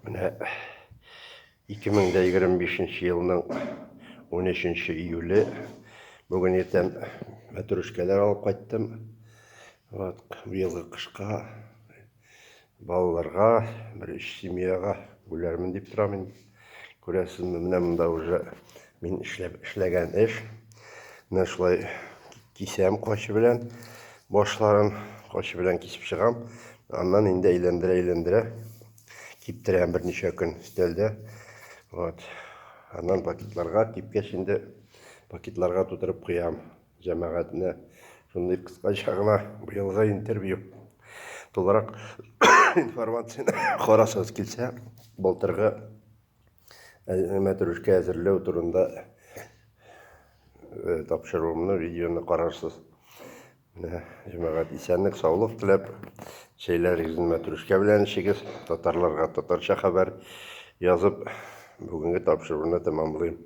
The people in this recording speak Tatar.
Менә 2025 елның 13 июле. Бүген иртән мәтрүшкәләр алып кайттым. Вот, быелгы кышка балаларга, бер өч семьяга бүләрмен дип торам инде. Күрәсезме, менә монда уже мин эшләп эшләгән эш. Менә шулай кисәм качы белән, башларын качы белән кисеп чыгам. Аннан инде әйләндерә-әйләндерә киптерәм берничә көн өстәлдә. Вот. Аннан пакетларга кипкәч инде пакетларга тутырып куям җәмәгатьне. Шундый кыскача гына быелгы интервью. Тулырак информацияне карасагыз килсә, былтыргы мәтрүшкә әзерләү турында тапшыруымны, видеоны карарсыз. Менә, җәмәгать, исәнлек, саулык теләп, чәйләрегезне мәтрүшкә белән эчегез, татарларга татарча хәбәр язып, бүгенге тапшыруны тәмамлыйм.